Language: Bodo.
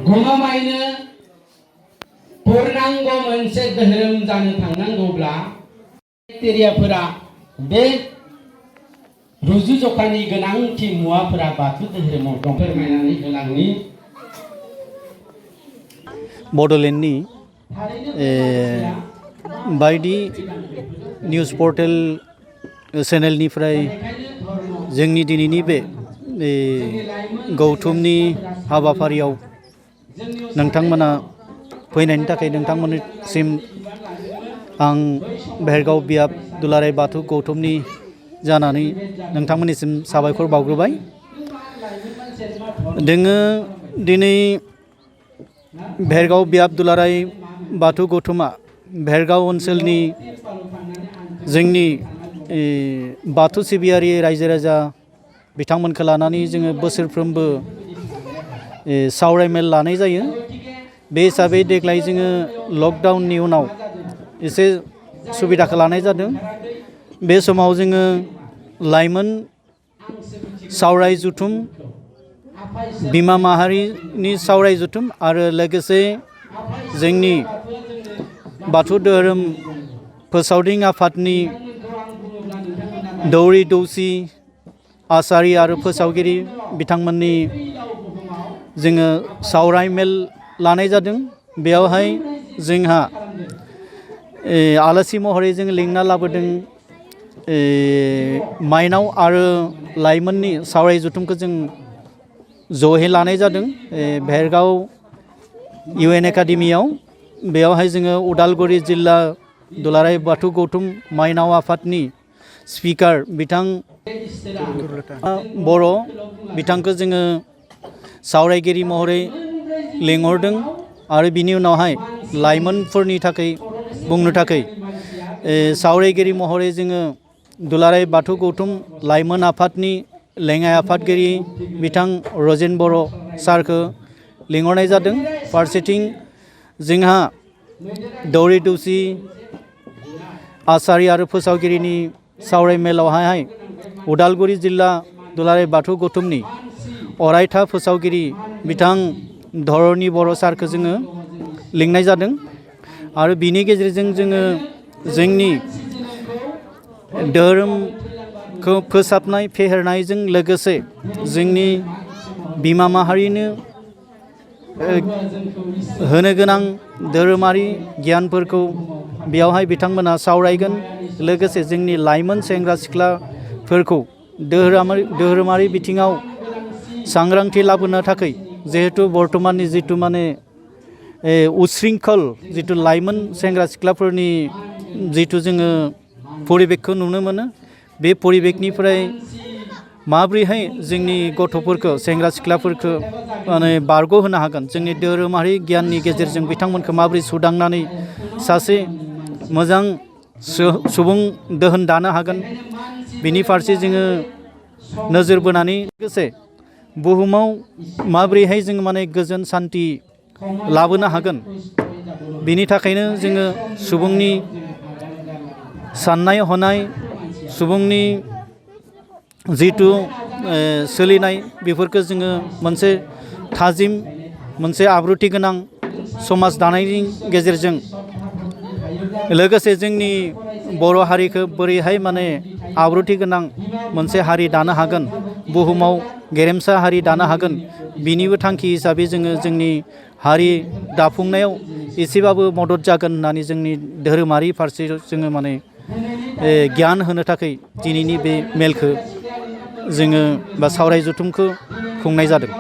गमामायैनो पूर्णांग मोनसे धोरोम जानो थांनांगौब्ला क्राइटेरियाफोरा बे रुजु जखानि गोनांथि मुवाफोरा बाथौ धोरोमाव दं फोरमायनानै होलांनि बड'लेण्डनि बायदि निउज पर्टेल चेनेलनिफ्राय जोंनि दिनैनि बे गौथुमनि हाबाफारियाव नोंथांमोना फैनायनि थाखाय नोंथांमोननिसिम आं बेहेरगाव बियाब दुलाराय बाथौ गौथुमनि जानानै नोंथांमोननिसिम साबायखर बावग्रोबाय। दोङो दिनै बेहेरगाव बियाब दुलाराय बाथौ गौथुमा बेहेरगाव ओनसोलनि जोंनि बाथौ सिबियारि रायजो राजा बिथांमोनखौ लानानै जोङो बोसोरफ्रोमबो सावराय मेल लानाय जायो। बे हिसाबै देग्लाय जोङो लकडाउननि उनाव एसे सुबिदाखौ लानाय जादों। बे समाव जोङो लाइमोन सावराय जथुम, बिमा माहारिनि सावराय जथुम आरो लोगोसे जोंनि बाथौ धोरोम फोसावदिं आफादनि दौरि दौसि आसारि आरो फोसावगिरि बिथांमोननि जोङो सावराय मेल लानाय जादों। बेयावहाय जोंहा आलासि महरै जों लिंना लाबोदों माइनाव आरो लाइमोननि सावराय जथुमखौ जों ज'है लानाय जादों बेहेरगाव UN एकाडेमियाव। बेयावहाय जोङो उदालगुरि जिल्ला दुलाराय बाथौ गौथुम माइनाव आफादनि स्पिकार बिथां बर' बिथांखौ जोङो सावरायगिरि महरै लेंहरदों आरो बिनि उनावहाय लाइमोनफोरनि थाखाय बुंनो थाखाय सावरायगिरि महरै जोङो दुलाराय बाथौ गौथुम लाइमोन आफादनि लेङाइ आफादगिरि बिथां रजेन बर' सारखौ लिंहरनाय जादों। फारसेथिं जोंहा दौरि दौसि आसारि आरो फोसावगिरिनि सावराय मेलावहाय उदालगुरि जिल्ला दुलाराय बाथौ गौथुमनि अरायथा फोसावगिरि बिथां धरणी बर' सारखौ जोङो लिंनाय जादों आरो बिनि गेजेरजों जोङो जोंनि धोरोमखौ फोसाबनाय फेहेरनायजों लोगोसे जोंनि बिमा माहारिनो होनो गोनां धोरोमारि गियानफोरखौ बेयावहाय बिथांमोना सावरायगोन। लोगोसे जोंनि लाइमोन सेंग्रा सिख्लाफोरखौ धोरोमारि बिथिङाव सांग्रांथि लाबोनो थाखाय जिहेतु बर्तमाननि जितु माने उच्छृंखल जितु लाइमोन सेंग्रा सिख्लाफोरनि जितु जोङो परिबेकखौ नुनो मोनो, बे परिबेकनिफ्राय माब्रैहाय जोंनि गथ'फोरखौ सेंग्रा सिख्लाफोरखौ माने बारग' होनो हागोन, जोंनि धोरोमारि गियाननि गेजेरजों बिथांमोनखौ माबोरै सुदांनानै सासे मोजां सुबुं दोहोन दानो हागोन, बिनि फारसे जोङो नोजोर बोनानै लोगोसे बुहुमाव माबोरैहाय जोङो माने गोजोन सान्थि लाबोनो हागोन, बिनि थाखायनो जोङो सुबुंनि साननाय हनाय, सुबुंनि जिथु सोलिनाय बेफोरखौ जोङो मोनसे थाजिम, मोनसे आब्रुथि गोनां समाज दानायनि गेजेरजों लोगोसे जोंनि बर' हारिखौ बोरैहाय माने आब्रुथि गोनां मोनसे हारि दानो हागोन, बुहुमाव गेरेमसा हारि दानो हागोन, बिनिबो थांखि हिसाबै जोङो जोंनि हारि दाफुंनायाव एसेबाबो मदद जागोन होननानै जोंनि धोरोमारि फारसे जोङो माने गियान होनो थाखाय दिनैनि बे मेलखौ जोङो बा सावराय जथुमखौ खुंनाय जादों।